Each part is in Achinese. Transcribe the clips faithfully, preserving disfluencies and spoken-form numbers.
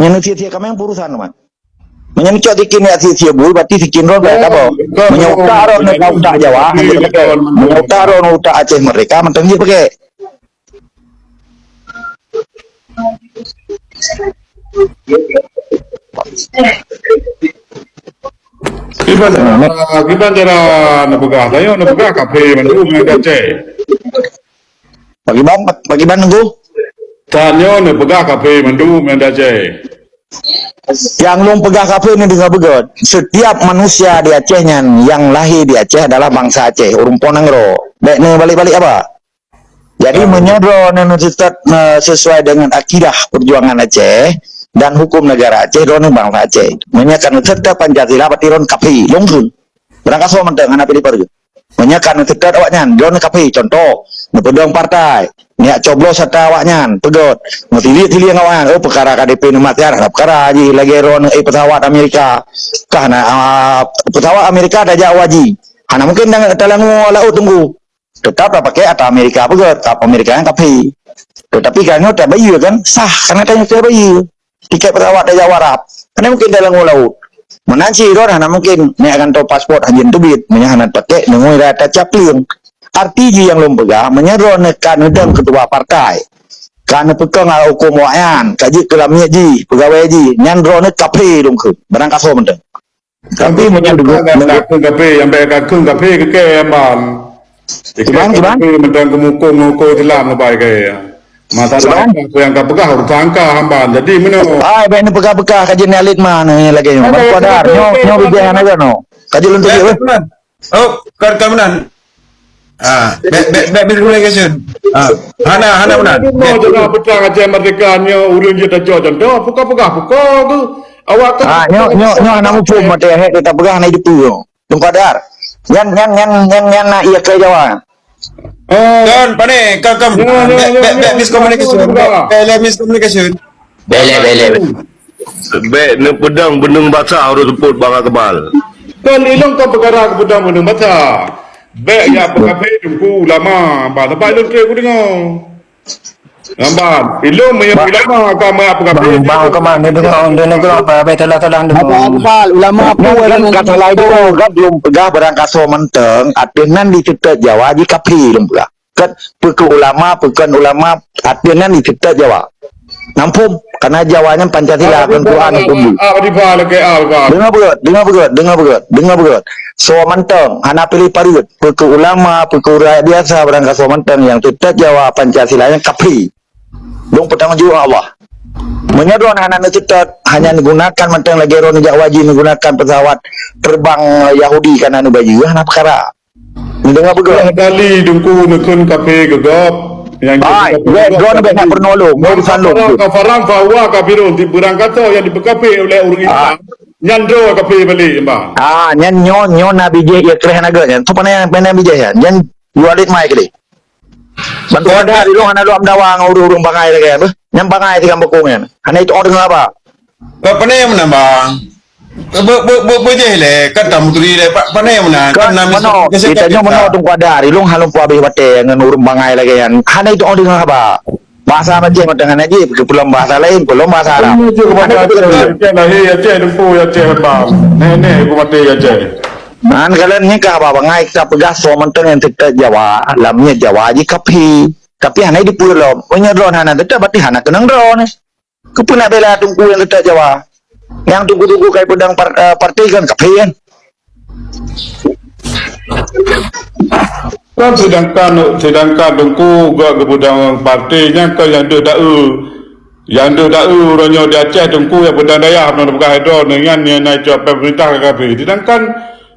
Meunyoe sie-sie kaméng urusan teuma. Meunyoe cok sikin jak sie-sie bui, berarti sikin droe ka saboh. Meunyoe utak droe ka utak Jawa, hana jipakè. Meunyoe utak droe utak Aceh Merdeka, mantong jipakè. Kiban, kiban cara neupeugah, tanyoe neupeugah kaphé mandum nyang di Aceh. Pakiban, pakiban Teungku? Tanyoe neupeugah kaphé mandum nyang di Aceh. Nyang lôn peugah kaphé ni deungoe beugöt. Setiap manusia di Aceh nyan, nyang lahé di Aceh adalah bansa Aceh, ureuëng po nanggroe. Bèk neubalek-balek haba. Jadi, meunyoe droeneuh neuseutôt, eh, sesuai dengan akidah perjuangan Aceh dan hukum negara Aceh, droeneuh bansa Aceh. Meunyoe ka neuseutôt Pancasila, berarti droeneuh kaphé, lôn kheun. Barangkasoe mantong hana piléh pareuen. Meunyoe ka neuseutôt awaknyan, droeneuh kaphé. Contoh, neupeudong partai, neujak coblos atra awaknyan, peugöt, meutiliek-tilieng awaknyan, oh, peukara K D P neumat siat, hana peukara jih lagèe droeneuh, eh, pesawat Amerika. Kah na, ah, pesawat Amerika tajak u haji. Hana mungken talangue laôt Teungku. Teutap tapakè atra Amerika peugöt, atra Amerika nyan kaphé. Teutapi geutanyoe tabayeue kan, sah, karena tanyoe tabayeue. Tiket pesawat tajak u Arab, hana mungken talangue laôt. Meunan cit droe hana mungken neujak gantoe paspot hana jiteubiet, meunyoe hana tapakè neungui raya tacap pleueng. Arti jih nyang lôn peugah, meunyoe droeneuh ka neudong keutua partai, ka neupeukong hukôm awaknyan, ka jeuet keu lamiet jih, peugawée jih, nyan droeneuh kaphé lôn kheun, barangkasoe mantong. Tapi meunyoe ka kheun kaphé, nyang bèk ka kheun kaphé keu kèe, Amban. Kiban, kiban? Kaphé mantong keumukong-mukong Islam leubeh kèe. Masalah kiban? Apa nyang ka peugah urusan ka, Amban. Jadi, meunyoe ai, bèk neupeugah-peugah ka jeuet neualit ma, nyoe lagèe nyoe. Ban Kodar, nyoe, nyoe bijèh hana geuno. Ka jeuet lôn tunjuk, eh. Oh, kon, kon meunan. Ah, bèk, bèk, bèk miskomunikasi. Ah, hana, hana meunan. Nyoe cara peutrang Aceh Merdeka nyoe ureueng jeuet tacok contoh, peugah-peugah, peugah tu. Awak kan. Ah, nyoe, nyoe, nyoe hana muphom maté hek tapeugah hana jiteupeue. Teungku Adar. Nyan, nyan, nyan, nyan, nyan na ié keu Jawa. Eh. Kon, pane, kon, kon. Nyoe, nyoe, bèk, nyoe, bèk, bèk nyoe, miskomunikasi. Nyoe, nyoe, nyoe. Bèk, bèk miskomunikasi. Bèlèe, bèlèe. Bèk neupeudong beuneueng basah uroe seupôt Bang Akmal. Kon ilong kon peukara keupeudong beuneueng basah. Bèk jak peukafé teungku ulama, bah, sabab ilong trép kudeungoe. Nampak? Ilong meunyoe ulama ka meuyak peukafé. Bang, Bang Akmal, neudeungoe, neudeungoe apa, apa salah-salah neudeungoe. Abang Akmal, ulama apa? Nyan, nyan kata lain tu, kan lôn peugah barangkasoe mantong, ateueh nan di teuteuet Jawa jikafé lôn peugah. Kan, peue keu ulama, peue kon ulama, ateueh nan di teuteuet Jawa. Namphom, karena Jawa nyan Pancasila, ah, kon Quran, hukum. Ah, ah, ah, ah. Deungoe beugöt, deungoe beugöt, deungoe beugöt, deungoe beugöt. Soe mantong, hana piléh pareuen. Peue keu ulama, peue keu rakyat biasa, barangkasoe mantong nyang teuteuet Jawa, Pancasila nyan kafé. Lôn peutanggong jaweueb ngon Allah. Meunyoe droeneuh hana neuteuteuet, hanya neugunakan mantong lagèe droeneuh jak u haji neugunakan pesawat terbang Yahudi kana neubayeue, hana peukara. Neudeungoe beugöt. Dua kali teungku neukheun kafé keu gob. Nyang hai, kafé bèk, gob, droeneuh bèk nak peurunoe lôn, ngon urusan lôn. Kafarang, kafarang fahuwa kafirun, di barangkasoe nyang dipeukafé oleh ureueng Islam, nyan droe kafé balek, Bang. Ah, nyan nyoe, nyoe na bijèh ié kreh na gèt nyan. Soe pane, pane bijèh nyan? Nyan dua lit mai keudéh. Ban Teungku Adar, ilong hana lôn meudawa ngon ureueng-ureueng bangai lagèe nyan beuh. Nyan bangai tikam bukong nyan. Hana jitu'oh deungoe haba. Ka pane meunan, Bang? Be-, be-, be-, beujeuh lé, kan tamuturi lé, pa-, pane meunan? Kan, kan na manoe, miskomunikasi, kan tanyoe manoe Teungku Adar, ilong hana lôn peue habéh watèe ngon ureueng bangai lagèe nyan. Hana jitu'oh deungoe haba. Bahasa Aceh mantong hana jih, keu peulom bahasa laén, peulom bahasa Arab. Ini je hana bahasa jitu'oh deungoe. Aceh lahé, Aceh lumpu, Aceh leubang. Nenek ku maté Aceh. Nah, kalon nyan ka haba bangai ka peugah soe mantong nyang teuteuet Jawa, lam niet Jawa jikafé. Tapi hana dipeue lom. Meunyoe droeneuh hana teuteuet, berarti hana keunong droeneuh. Keupeue nak bela teungku nyang teuteuet Jawa? Nyang teungku-teungku ka jipeudong par-, eh, partai kan kafé kan? Kan sedangkan, sedangkan teungku geupeudong partai nyan kan nyang deuh daeu. Nyang deuh daeu uroe nyoe di Aceh teungku nyang peudong dayah, meunan peugah droeneuh nyan, nyan, nyan cok pemerintah ka kafé. Sedangkan,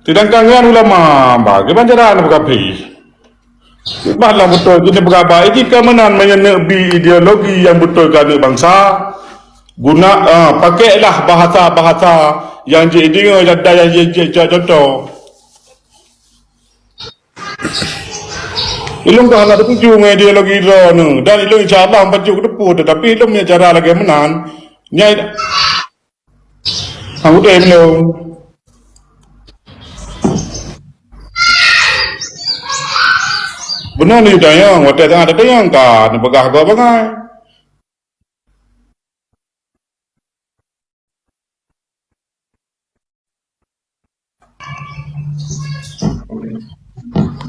sedangkan nyan ulama, bah, kiban cara na peukafé. Bah, lam beutôi jih neupeugah bah, jih ka meunan meunyoe neuk bi ideologi nyang beutôi keu aneuk bansa, guna, ah, pakailah bahasa-bahasa nyang jideungoe dan nyang ji-, ji-, ji-, contoh. Ilong ka hana setuju ngon ideologi droeneuh, dan ilong insya Allah pacut keuteupue, tetapi ilong punya cara lagèe meunan, nyai Hang udeb lôn. Beuna neutanyong, watèe teuka tatanyong ka neupeugah gob bangai.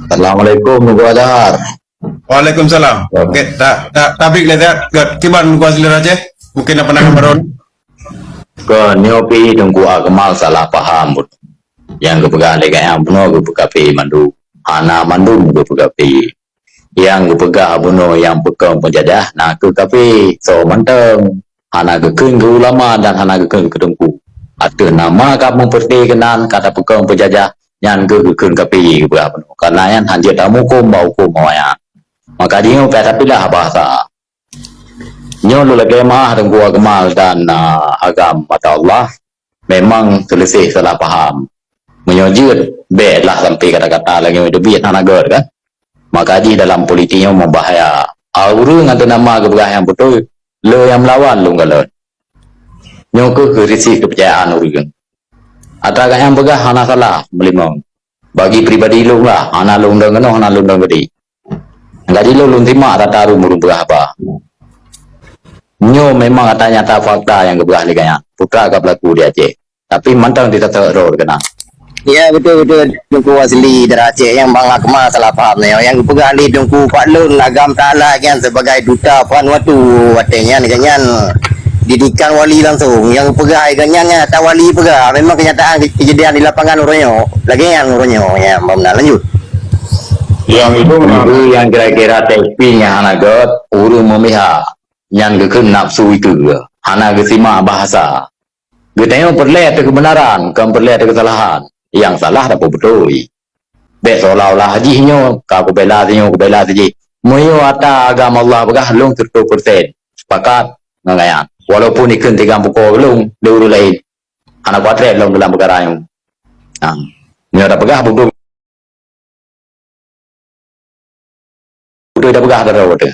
Assalamualaikum, Teungku Azhar. Waalaikumsalam. Ya. Okey, ta-, ta-, tabrik lé that. Kiban Teungku Azhar Aceh? Mungkin apa nama baron? Kon nyoe pi Teungku Akmal salah paham. Nyang geupeugah lé gayang bunoe geupeugah pi mandum. Hana mandum geupeugah pi. Nyang geupeugah bunoe nyang peukong peujajah na keuh kafé. Soe mantong. Hana geukheun keu ulama dan hana geukheun keu teungku. Ateueh nama kamoe peureute keunan ka tapeukong peujajah, nyan keuh geukheun kafé geupeugah bunoe. Karena nyan hanjeuet tamuphom bak huköm awaknyan. Maka jinoe payah tapilah bahasa. Nyoe lôn lakée meu'ah Teungku Akmal dan, ah, agam mata Allah. Memang seuleuseh salah paham. Meunyoe jeuet, bék lah sampai kata-kata lagée nyoe teubiet hana gét kan. Maka jih dalam politik nyoe membahaya. A ureuëng ateueh nama geupeugah nyang beutôi, le nyang meulawan lôn galon. Nyoe keuh keu risih keupercayaan ureuëng. Atra gayang peugah hana salah meulimong. Bagi pribadi lôn lah, hana lôn dong keunoe, hana lôn dong geude. Jadi lôn, lôn simak tata ureuëng peugah haba. Nyoe memang ata nyata fakta nyang geupeugah lé gayang. Putra ka beulaku di Aceh. Tapi mantong di tata droe keunan. Ya, betul, betul. Teungku Wasli dari Aceh nyang bang Akmal salah paham nyoe. Nyang geupeugah lé Teungku Pak Lôn agam Taala nyan sebagai duta Vanuatu watée nyan, nyan didikan wali langsung. Nyang geupeugah lé nyan, nyan ata wali peugah. Memang kenyataan kejadian di lapangan uroe nyoe. Lagée nyan uroe nyoe. Ya, Bang, lanjut. Nyang itu, nyang kira-kira tepi nyang hana gét, ureuëng memihak. Nyan geukheun nafsu itu. Hana geusimak bahasa. Geutanyoe peureulée ateueh keubeunaran, kon peureulée ateueh keusalahan. Nyang salah tapeubeutôi. Bék seolah-olah jih nyoe ka kubela si nyoe, kubela si jih. Meunyoe ata agam Allah peugah lôn sireutoh persen sepakat ngon gayang. Walaupun ikheun tiga buko lôn lé ureuëng laén. Hana kuatreb lôn dalam peukara nyoe. Nah, meunyoe tapeugah beutôi Beutôi tapeugah droe teuh.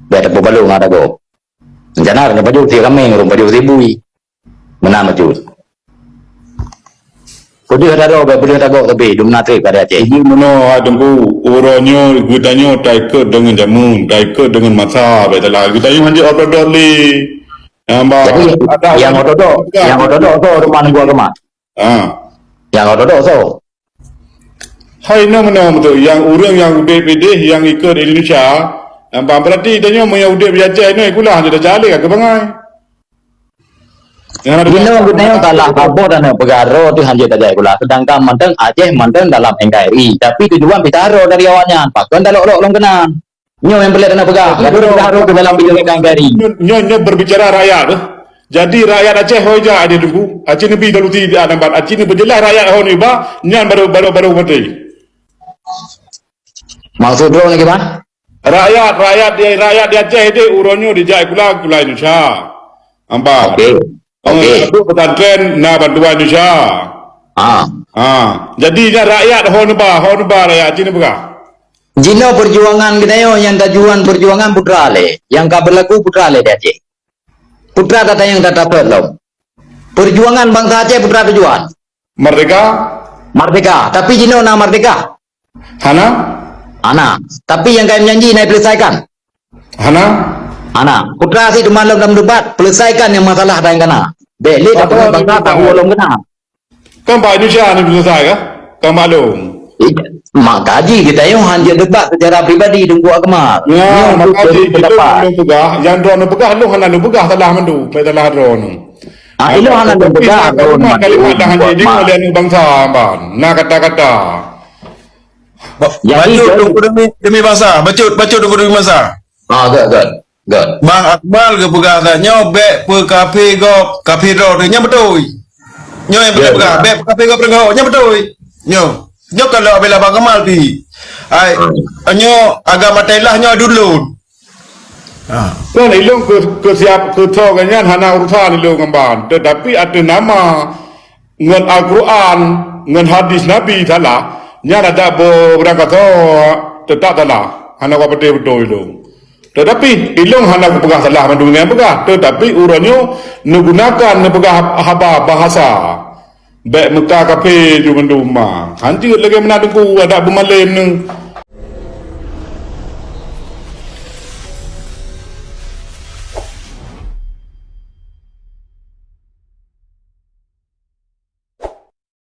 Bék tapeubalong hana tagoe. Rencana ureuëng pajoh sie kameng, ureuëng pajoh sie bui. Meunan bacut. Peudeuh tagoe, bék peudeuh tagoe sabe, dum na treb ka di Aceh. Jadi meunoe hai Teungku, uroe nyoe geutanyoe taikot deungon jameun, taikot deungon masa, bék salah. Geutanyoe hanjeuet ortodok lé. Nyang ba, jadi, nyang ortodok, nyang ortodok soe teuma neugua keumah? Ha. Nyang ortodok soe? Hai na meunoe beutôi, nyang ureuëng nyang udeb ideh nyang ikot Indonesia, nyang ba berarti tanyoe meunyoe udeb di Aceh nyoe kulah hana tajak lé ka keu bangai. Nyang na Jinoe geutanyoe salah saboh dan peugah droe teuh hanjeuet tajak kulah, sedangkan mantong Aceh mantong dalam N K R I, tapi tujuan pih taroe dari awaknyan, pakon talok-lok lom keunan. Nyoe nyang peureulée tapeugah, gadoh peugah rot dalam video N K R I. Nyoe, nyoe, nyoe berbicara rakyat tu. Jadi rakyat Aceh hoi jak di Teungku. Aceh Nebi daluti di Anambat. Aceh Nebi berjelas rakyat hoi ni ba, nyan baru, baru, baru berarti. Maksud droe ni gimana? Rakyat, rakyat di, rakyat di Aceh di uroe nyoe dijak kulah, kulah Indonesia. Ambat. Okey. Okey. Untuk pesantren na bantuan Indonesia. Ah. Ah. Jadi nyan rakyat hoi neuba, hoi neuba rakyat Aceh Nebi peugah. Jinoe perjuangan geutanyoe nyang tajuan perjuangan putra lé, nyang ka berlaku putra lé di Aceh. Putra tata nyang tata peuet lom. Perjuangan bangsa Aceh putra tujuan. Merdeka? Merdeka. Tapi jinoe na merdeka? Hana? Hana. Tapi nyang kayém janji na diselesaikan? Hana? Hana. Putra si teuma lom dalam debat, selesaikan nyang masalah dan kena. Bék lé tapeugah bangsa tahu lom kena. Kan bak Indonesia ni selesai kah? Kan maklum. Maka jih geutanyoe hanjeuet debat secara pribadi Teungku Akmal. Ya, maka jih itu pendapat. Lôn peugah, nyang droeneuh peugah, lôn hana lôn peugah salah mandum, salah droeneuh. Ah, ilôn hana lôn peugah, kalimat, kalimat dah hanjeuet deungoe lé aneuk bangsa ban. Na kata-kata. Bacut Teungku demi, demi bangsa. Bacut, bacut Teungku demi bangsa. Ah, good, good, good. Bang Akmal geupeugah that nyoe bék peukafé gob, kafé droe teuh. Nyan beutôi. Nyoe nyang beutôi peugah, bék peukafé gob teuh. Nyan beutôi. Nyoe. Nyoe ka lôn bela Bang Akmal pi. Ai, nyoe agama Thailand nyoe dulun. Ha. Kan ilôn keu, keu siap, keu soe nyan hana urusan ilôn ngon ban. Tetapi ateueh nama ngon Al-Quran, ngon hadis Nabi salah, nyan adak beurangkasoe teutap salah, hana kupatéh beutôi ilôn. Teutapi ilôn hana kupeugah salah mandum nyang peugah, teutapi uroe nyoe neugunakan neupeugah haba bahasa. Bék meuka kafé ju mandum ma. Hanjeuet lagée meunan Teungku adak beumalém nyoe.